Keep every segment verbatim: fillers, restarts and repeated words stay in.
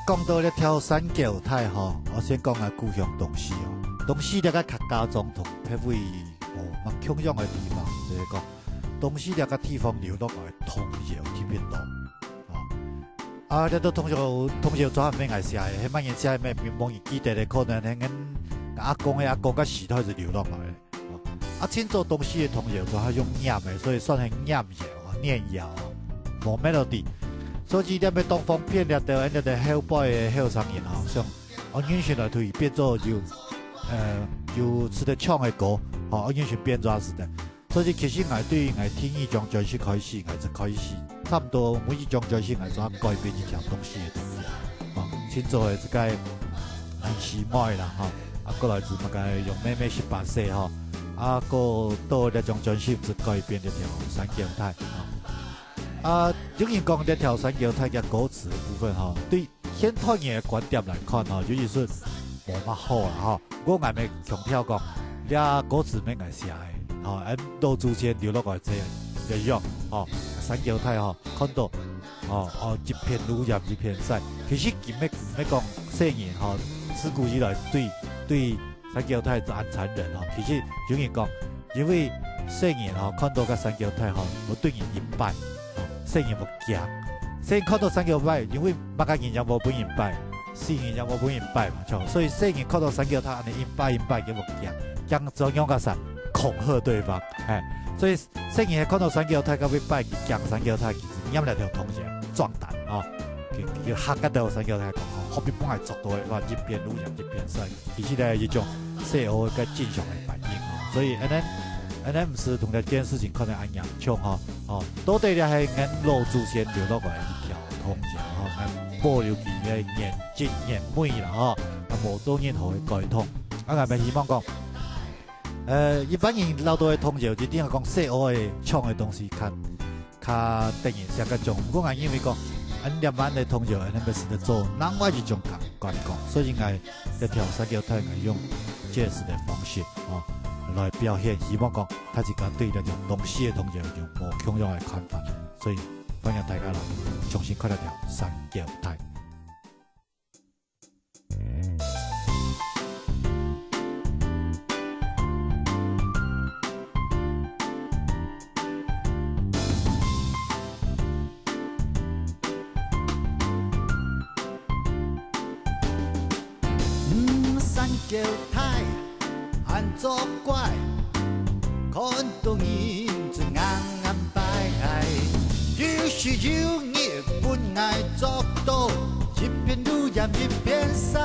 講到這條山腳梯吼，𠊎先講下故鄉東勢哦。東勢這个客家庄同別位無麼共樣个地方，就係講東勢這个地方留落來个童謠特別多。哦，啊，這兜童謠，童謠全係𠊎寫个，係麼人寫个，無人記得个，可能係𠊎阿公个阿公个時代就留落來个。 啊，盡早東勢个童謠就係用唸个，所以算係唸謠啊，念謠啊，無melody。所以這點个東方片這兜，這兜後輩个後生人吼，像安永順來推變做有，呃，有值得唱个歌，吼，安永順變做時代。所以其實𠊎對𠊎第二張專輯開始，𠊎就開始，差不多每一張專輯𠊎就改變一條東勢个童謠。 哦，盡早个這个《二十妹》啦，吼，啊，過來就麼个用《妹妹十八歲》吼，啊，過到這張專輯就改變這條山腳梯，吼。啊，有人講這條山腳梯个歌詞个部分吼，對現代人个觀點來看吼，有意思無麼好啦吼。不過𠊎乜強調講，這歌詞乜𠊎寫个，吼，𠊎老祖先留落來這，這樣，吼，山腳梯吼，看到 哦，哦，一片路鹽一片屎。其實佢乜，乜講細人吼，自古以來對，對山腳梯係恁殘忍吼。其實有人講，因為細人吼，看到个山腳梯吼，會對人一拜，吼，細人會驚。細人看到山腳梯，因為麼个人也無分人拜，細人也無分人拜嘛，就，所以細人看到山腳梯恁樣一拜一拜，佢會驚，驚怎樣个啥，恐嚇對方，哎，所以 細人係看到山腳梯，較會拜佢驚山腳梯，佢就唸這條童謠，壯膽哦。佢，佢嚇到山腳梯講，哦，何必分𠊎捉到个，哇，一片路鹽一片屎。其實呢，一種細人个正常个反應哦。所以，恁樣，恁樣毋使同這件事情看得恁嚴重吼。哦，到底這係𠊎老祖先留落來一條童謠吼，𠊎保留佢个原汁原味啦吼，啊，無做任何个改動。啊，𠊎乜希望講， 呃，一般人恅著个童謠，一定愛講細人仔唱个東西較，較得人惜該種。毋過𠊎認為講，恁樣般个童謠，恁樣係做另外一種感，感覺。所以𠊎這條山腳梯，𠊎用jazz个方式，哦，來表現，希望講大自家對這種東勢个童謠有無共樣个看法。所以歡迎大家來重新看這條山腳梯。 嗯，山腳梯，恁作怪，看到人就硬硬拜。有時有日分𠊎捉到，一片路鹽一片屎。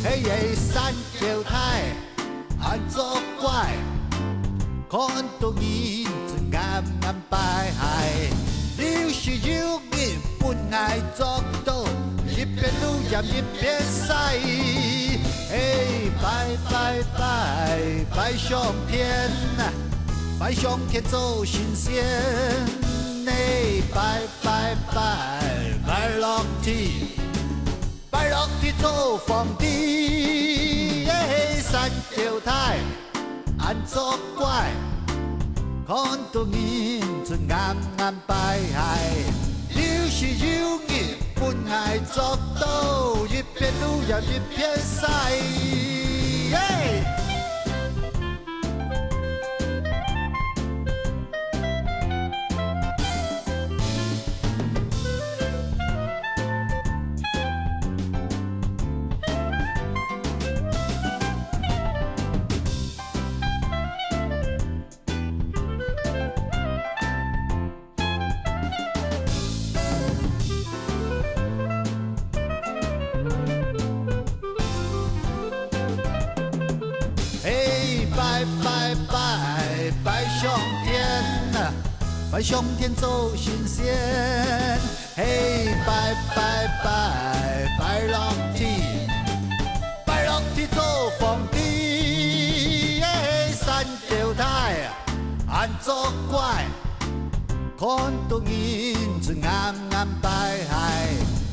嘿耶，山腳梯，恁作怪，看到人就硬硬拜。有時有日分𠊎捉到，一片路鹽一片屎。嘿，拜拜拜，拜上天，拜上天做神仙。嘿，拜拜拜，拜老天， 拜老天做皇帝，耶，山腳梯，恁作怪，看到人就硬硬拜。有時有日分𠊎捉到，一片路鹽一片屎，耶！嘿，拜拜拜，拜上天啊，拜上天做神仙。嘿，拜拜拜，拜老天，拜老天做皇帝。嘿，山脚梯，恁作怪，看到人就硬硬拜。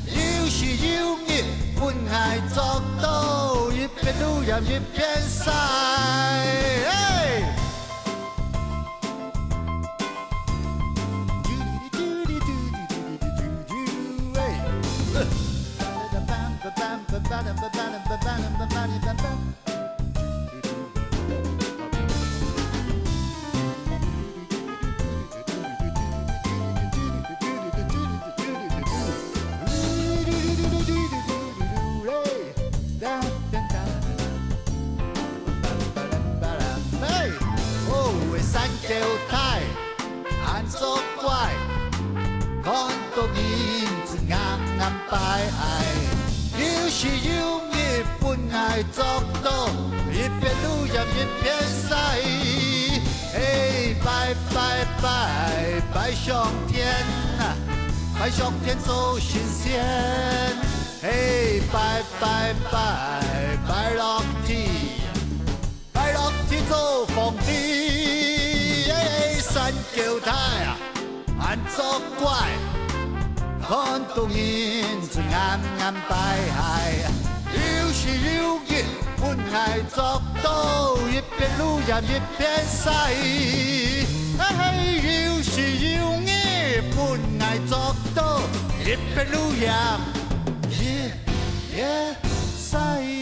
有時有日分𠊎捉到，一片路鹽一片屎。嘿！嘿，哦，山狗太，恁作怪，看到人就硬硬擺。有時有日分𠊎捉到，一片烏煙一片屎。嘿，拜拜拜，拜上天啊，拜上天做神仙。嘿，拜拜拜，拜落地，拜落地做皇帝。嘿，山狗太啊，恁作怪，看到人就硬硬擺。有時有日分𠊎捉到，一片烏煙一片屎。嘿，有時有日分𠊎捉到，一片烏煙一片屎。